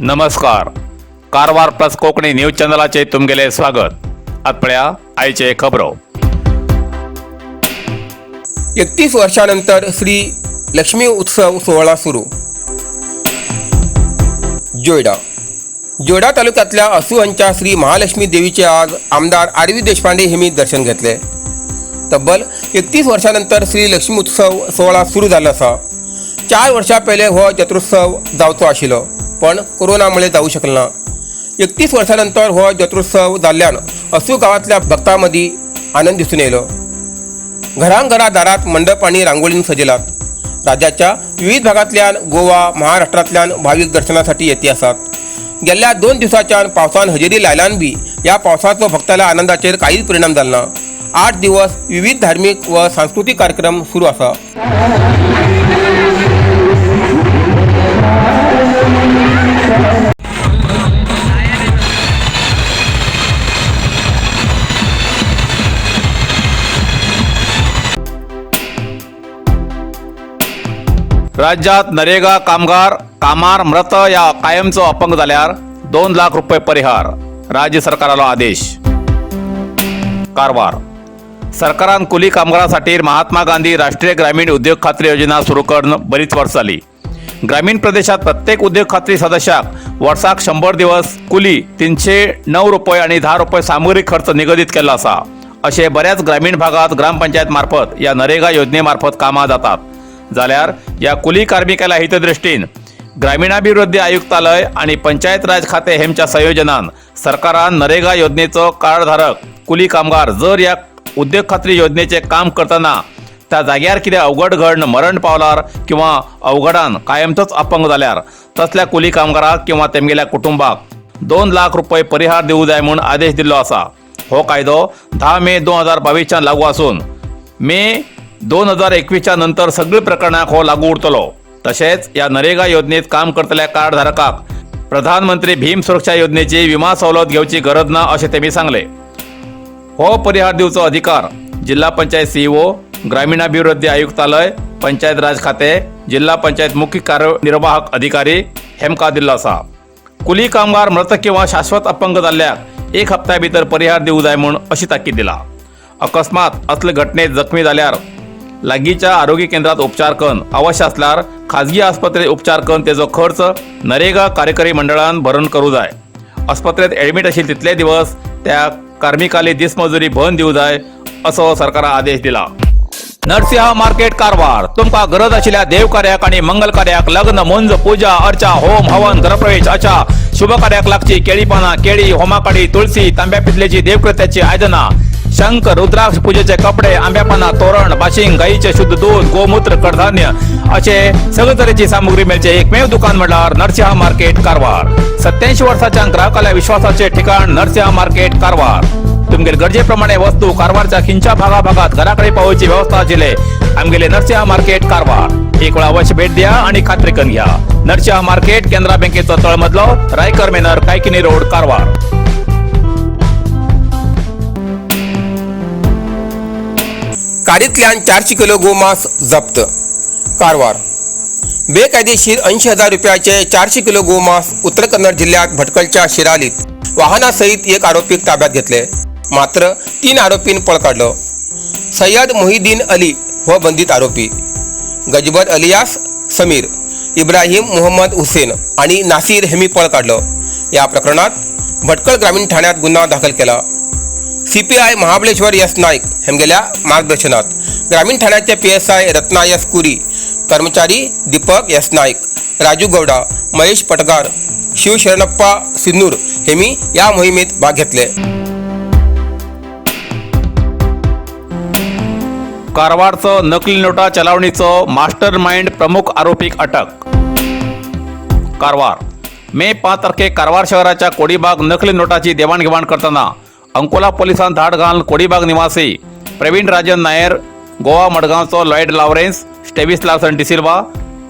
नमस्कार, Karwar plus Konkani news चॅनलाचे तुमगेले स्वागत. आत पळया आयचे खबरो. 31 वर्षानंतर श्री लक्ष्मी उत्सव सोहळा सुरू. जोयडा. जोयडा तालुक्यातल्या असुहंच्या श्री महालक्ष्मी देवीचे आज आमदार आर व्ही देशपांडे यांनी दर्शन घेतले. तब्बल 31 वर्षानंतर श्री लक्ष्मी उत्सव सोहळा सुरू झाला असा. 4 वर्षां पयले हो जत्रोत्सव जावचो आशिल्लो, पण कोरोनामुळे जाऊ शकलो ना. 31 वर्षानंतर हो जत्रोत्सव जाल्ल्यान असू गांवांतल्या भक्तां मदीं आनंद दिसून येयलो. घरांघरा दारात मंडप आणि रांगोळीन सजयलात. राज्याच्या विविध भागांतल्यान, गोवा, महाराष्ट्रांतल्यान भावीक दर्शनासाठी येते आसात. गेल्ल्या 2 दिवसाच्यान पावसान हजेरी लायल्यान बी ह्या पावसाचो भक्ताल्या आनंदाचेर कांयच परिणाम जालो ना. 8 दिवस विविध धार्मीक व सांस्कृतीक कार्यक्रम सुरू आसा. राज्यात नरेगा कामगार कामार मृत या कायमचो अपंग जाल्यार 2 लाख रुपये परिहार, राज्य सरकारालो आदेश. कारवार. सरकारान कुली कामगारासाठी महात्मा गांधी राष्ट्रीय ग्रामीण उद्योग खात्री योजना सुरू करून बरीच वर्ष जाली. ग्रामीण प्रदेशात प्रत्येक उद्योग खात्री सदस्याक वर्साक 100 दिवस कुली 309 रुपये आणि 10 रुपये सामुग्री खर्च निगदीत केल्लो आसा. असे बऱ्याच ग्रामीण भागात ग्रामपंचायत मार्फत या नरेगा योजनेमार्फत कामां जातात. जाल्यार या कुली कार्मिकाला हितदृष्टीन ग्रामीणाभिवृद्धी आयुक्तालय आणि पंचायत राज खाते हेमच्या संयोजनान सरकारान नरेगा योजनेचो कार्डधारक कुली कामगार जर या उद्योग खात्री योजनेचे काम करतना त्या जाग्यार कितें अवघड घडण मरण पावलार किंवा अवघडान कायमचोच अपंग जाल्यार तसल्या कुली कामगाराक किंवा तेमगेल्या कुटुंबाक 2 लाख रुपये परिहार दिवं जाय म्हूण आदेश दिल्लो आसा. हो कायदो 10 मे 2022च्यान लागू आसून मे 2021च्या नंतर सगळी प्रकरणाक हो लागू उरतलो. तशेंच या नरेगा योजनेत काम करतल्या कार्डधारकाक प्रधानमंत्री भीम सुरक्षा योजनेची विमा सवलत घेवची गरज ना, अशें तेमी सांगले. हो परिहार दिवचो अधिकार जिल्हा पंचायत सीईओ, ग्रामीणाभिवृद्धी आयुक्तालय, पंचायत राज खाते, जिल्हा पंचायत मुख्य कार्यनिर्वाहक अधिकारी हेमका दिल्लो आसा. कुली कामगार मृत किंवा शाश्वत अपंग जाल्ल्याक एक हप्त्या भितर परिहार दिवं जाय म्हूण अशी ताकीद दिला. अकस्मात असले घटनेत जखमी जाल्यार लागींच्या आरोग्य केंद्रात उपचार करून आवश्यक असल्यार खाजगी आस्पत्रेत उपचार करून तेजो खर्च नरेगा कार्यकारी मंडळान भरून करू जाय. आस्पत्रेत ॲडमीट आशिल्ले तितले दिवस त्या कार्मिकाली दिसमजुरी भरून दिवं जाय, असो सरकारान आदेश दिला. नरसिंह मार्केट कारवार. तुमकां गरज आशिल्ल्या देव कार्याक आणि मंगल कार्याक, लग्न, मुंज, पूजा अर्चा, होम हवन, घरप्रवेश अशा शुभ कार्याक लागची केळी पानां, केळी, होमाकाडी, तुळसी, तांब्या पितलेची देवकृत्याची आयदनां, शंख, रुद्राक्ष, पूजेचे कपडे, आंब्या पानां, तोरण, बाशिंग, गाईचे शुद्ध दूध, गोमूत्र, कडधान्य असे सगळे तरेची सामुग्री मेळचे एकमेव दुकान म्हळ्यार नरसिंह मार्केट कारवार. 87 वर्साच्या ग्राहकाल्या विश्वासाचे ठिकाण नरसिंह मार्केट कारवार. तुमगेले गरजेप्रमाणे वस्तू कारवारच्या खिंच्या भागा भागात घराकडे पावोवची व्यवस्था आशिल्ले आमगेले नरसिंह मार्केट कारवार. एक वेळा अवश्य भेट द्या आणि खात्री करून घ्या. नरसिंह मार्केट, केनरा बँकेचो तळमजलो, रायकर मेनर, कायकिनी रोड, कारवार. कारींतल्यान 400 किलो गोमांस जप्त. कारवार. बेकायदेशीर 80,000 रुपयाचे 400 किलो गोमांस उत्तर कन्नड जिल्ह्यात भटकळच्या शिरालीत वाहनासहित एक आरोपीक ताब्यात घेतले. मात्र तीन आरोपीन पळ काडलो. सय्यद मोहिद्दीन अली हो बंदित आरोपी, गजबर अलियास समीर, इब्राहिम मोहम्मद हुसेन आणि नासिर हेमी पळ काडलो. या प्रकरणात भटकळ ग्रामीण ठाण्यात गुन्हा दाखल केला. सीपीआय महाबळेश्वर एस नाईक हेमगेल्या मार्गदर्शनात ग्रामीण ठाण्याचे पीएसआय रत्ना एस कुरी, कर्मचारी दीपक एस नाईक, राजू गौडा, महेश पटगार, शिवशरणप्पा सिन्नूर हेमी या मोहिमेत भाग घेतले. कारवारचो नकली नोटा चलावणीचो मास्टर माइंड प्रमुख आरोपीक अटक. कारवार. मे 5 तारखेक कारवार शहराच्या कोडीबाग नकली नोटाची देवाणघेवाण करतना अंकोला पोलिसान धाड घालून कोडीबाग निवासी प्रवीण राजन नायर, गोवा मडगांवचो लॉयड लॉरेन्स, स्टेविस लार्सन डिसिल्वा,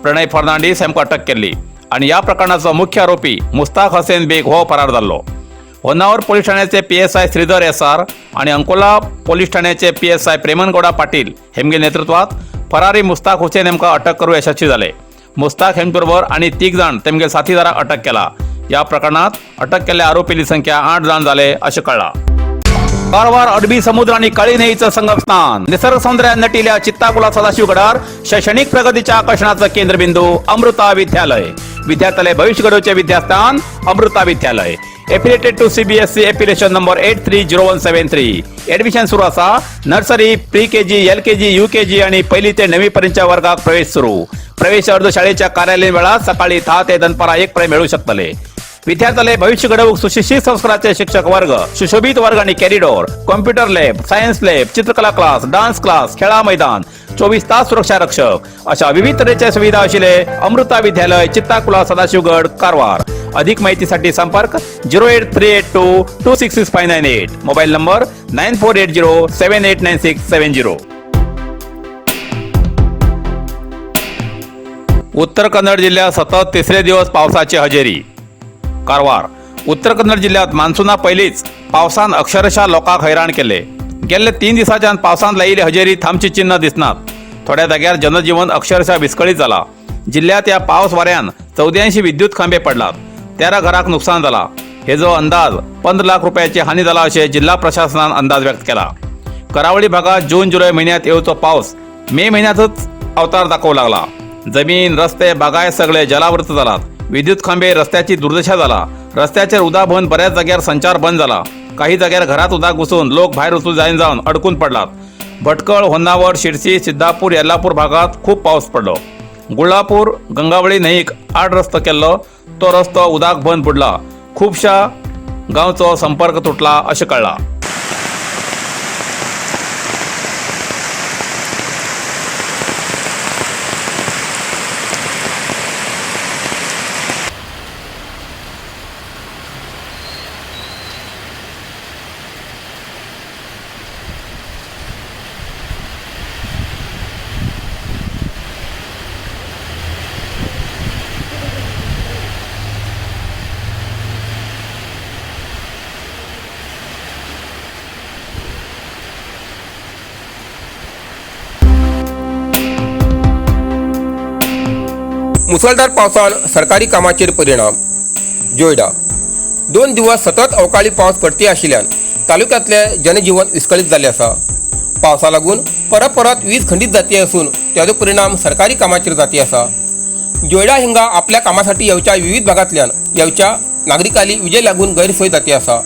प्रणय फर्नांडीस हांकां अटक केल्ली आनी ह्या प्रकरणाचो मुख्य आरोपी मुस्ताक हसेन बेग हो फरार जाल्लो. होन्नावर पोलीस ठाण्याचे पीएसआय श्रीधर एस आर आणि अंकोला पोलीस ठाण्याचे पीएसआय प्रेमनगौडा पाटील हेमगे नेतृत्वात फरारी मुस्ताक हुसेन हेमकां अटक करू यशस्वी जाले. मुस्ताक हेमबरोबर आणि तीग जाण तेमगे साथीदाराक अटक केला. या प्रकरणात अटक केल्ल्या आरोपीली संख्या 8 जाण जाले अशें कळ्ळां. कारवार अरबी समुद्र आणि काळी न्हंयेचं संगमस्थान, निसर्ग सौंदर्यान नटिल्या चित्ताकुला सदाशिवगडार शैक्षणिक प्रगतीच्या आकर्षणाचं केंद्रबिंदू अमृता विद्यालय. विद्यार्थ्याले भविष्य घडवचे विद्यास्थान अमृता विद्यालय. Affiliated to CBSE, affiliation number 830173. Admission सुरू असा. Nursery, pre KG, LKG, UKG आणि पहिली ते नववी पर्यंतच्या वर्गात प्रवेश सुरू. प्रवेश अर्ज शाळेच्या कार्यालयीन वेळात सकाळी 10 ते दनपारा 1 पर्यंत मिळू शकतले. विद्यार्थ्याले भविष्य घडवूक सुशिक्षित संस्काराचे शिक्षक वर्ग, सुशोभित वर्ग आणि corridor, computer lab, science lab, चित्रकला क्लास, डान्स क्लास, खेळा मैदान, 24 तास सुरक्षा रक्षक अशा विविध तऱ्हेच्या सुविधा असलेले अमृता विद्यालय, चित्ताकुला, सदाशिवगड, कारवार. अधिक माहितीसाठी संपर्क 08382266598, mobile number 9480789670. Uttar Kannada जिल्ह्यात सतत तिसरे दिवस पावसाची हजेरी. कारवार, उत्तर कन्नड जिल्ह्यात मान्सूना पहिलीच पावसान अक्षरशः लोकांक हैराण केले. गेल्ले 3 दिसाच्यान पावसान लायिल्ली हजेरी थांबची चिन्ह दिसनात. थोड्या जाग्यार जनजीवन अक्षरशः विस्कळीत जाला. जिल्ह्यात या पावस वाऱ्यान 84 विद्युत खांबे पडलात, 13 घराक नुकसान जाला. हेजो अंदाज 15 लाख रुपयाची हानी जाला अशें जिल्हा प्रशासनान अंदाज व्यक्त केला. करावळी भागात जून जुलै महिन्यात येवचो पावस मे महिन्यातच अवतार दाखवू लागला. जमीन, रस्ते, बागायत सगळे जलावृत जालात. विद्युत खांबे, रस्त्याची दुर्दशा जाला. रस्त्याचेर उदक भरून बऱ्याच जाग्यार संचार बंद जाला. काही जाग्यार घरात उदक घुसून लोक भायर वचूं जायन जावन अडकून पडलात. भटकळ, होन्नावर, शिरसी, सिद्धापूर, येल्लापूर भागात खूब पावस पडलो. गुळापूर गंगावळी न्हंयेक आड रस्तो केल्लो, तो रस्तो उदक बंद बुडला. खुबशा गांवचो संपर्क तुटला अशें कळ्ळां. मुसळधार पावसान सरकारी कामाचेर परिणाम. जोयडा, 2 दिवस सतत अवकाळी पावस पडती आशिल्ल्यान तालुक्यांतले जनजीवन विस्कळीत जाल्लें आसा. पावसा लागून परत परत वीज खंडीत जाती आसून ताजो परिणाम सरकारी कामाचेर जाती आसा. जोयडा हिंगा आपल्या कामासाठी येवच्या विविध भागांतल्यान येवच्या नागरिकांली विजे लागून गैरसोय जाती आसा.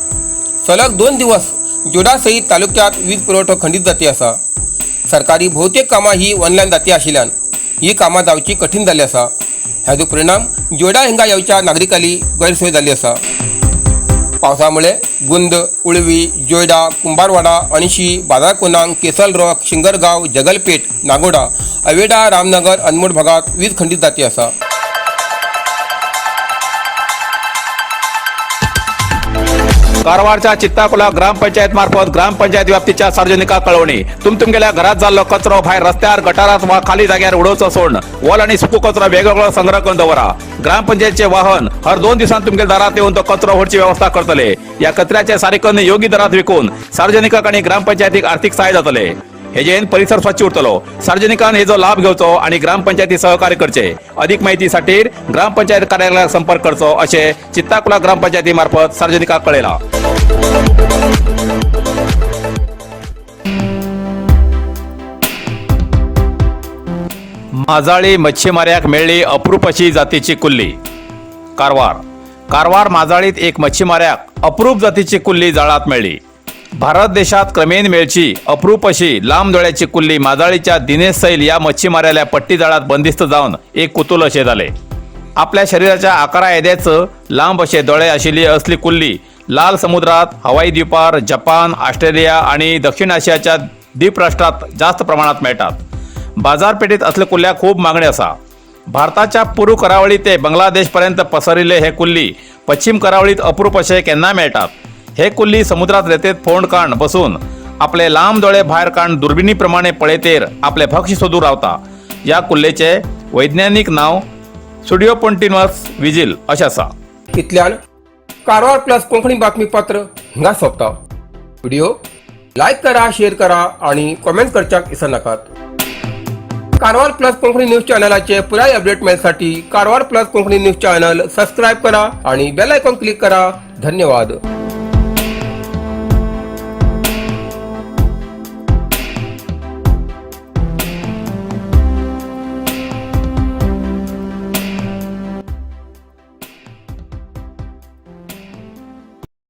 सलग 2 दिवस जोडा सहित तालुक्यात वीज पुरवठो खंडीत जाती आसा. सरकारी बहुतेक कामां ही ऑनलायन जाती आशिल्ल्यान ही कामां जावची कठीण जाल्ली आसा. हाजो परिणाम जोडा हिंगा येवच्या नागरिकांली गैरसोय जाल्ली आसा. पावसामुळे गुंद, उळवी, जोयडा, कुंभारवाडा, अणशी, बाजारकोनांग, केसल रॉक, शिंगरगाव, जगलपेठ, नागोडा, अवेडा, रामनगर, अनमोड भागात वीज खंडीत जाती आसा. कारवारच्या चित्ताकुला ग्रामपंचायत मार्फत ग्रामपंचायत व्याप्तीच्या सार्वजनिका कळवणी. तुमगेल्या घरात जाल्लो कचरो भायर रस्त्यार, गटारात वा खाली जाग्यार उडोवचो सोडून ओल आणि सुको कचरो वेगवेगळो संग्रह करून दवरा. ग्रामपंचायतचे वाहन हर 2 दिवसांत तुमच्या दारात येऊन तो कचरो व्हरची व्यवस्था करतले. या कचऱ्याचे सारिकन योग्य दरात विकून सार्वजनिकांक आणि ग्रामपंचायतीक आर्थिक सहाय्य जातले. हेजेन परिसर स्वच्छ उरतलो. सार्वजनिकान हेजो लाभ घेवचो आणि ग्रामपंचायती सहकार्य करचे. अधिक माहितीसाठी ग्रामपंचायत कार्यालयात संपर्क करचो असे चित्ताकुला ग्रामपंचायती मार्फत सार्वजनिकांक कळयला. माजाळी मच्छीमार्याक मेळ्ळी अप्रूप अशी जातीची कुल्ली. कारवार, कारवार माजाळीत एक मच्छीमार्याक अप्रूप जातीची कुल्ली जाळात मेळ्ळी. भारत देशात क्रमेन मेळची अप्रूप अशी लांब दोळ्याची कुल्ली माजाळीच्या दिनेश सैल या मच्छीमार्याल्या पट्टी जाळात बंदिस्त जावन एक कुतूल अशें जालें. आपल्या शरीराच्या आकारा येदेच लांब अशे दोळे आशिल्ली असली कुल्ली लाल समुद्रात, हवाई द्वीपार, जपान, ऑस्ट्रेलिया आणि दक्षिण आशियाच्या द्वीप राष्ट्रात जास्त प्रमाणात मेळटात. बाजारपेठेत असले कुल्ल्याक खूब मागणी आसा. भारताच्या पूर्व करावळी ते बांगलादेश पर्यंत पसरिल्ले हे कुल्ली पश्चिम करावळीत अप्रूप अशे केन्ना मेळटात. हे कुल्ली समुद्रात रेतेत फोंड काण बसून आपले लांब दोळे भायर काण दुर्बिणी प्रमाणे पळयतेर आपले भक्ष्य सोदून रावता. या कुल्लेचे वैज्ञानिक नाव सुडियोपोंटिनस विजिल अशें आसा. इतल्यान कारवार प्लस कोंकणी बातमीपत्र हिंगा सोंपता. व्हिडिओ लायक करा, शेअर करा आणि कॉमेंट करच्याक विसरनाकात. कारवार प्लस कोंकणी न्यूज चॅनलाचे पुराय update मेळसाठी Karwar plus Konkani news channel subscribe करा आणि बेल आयकॉन क्लिक करा. धन्यवाद.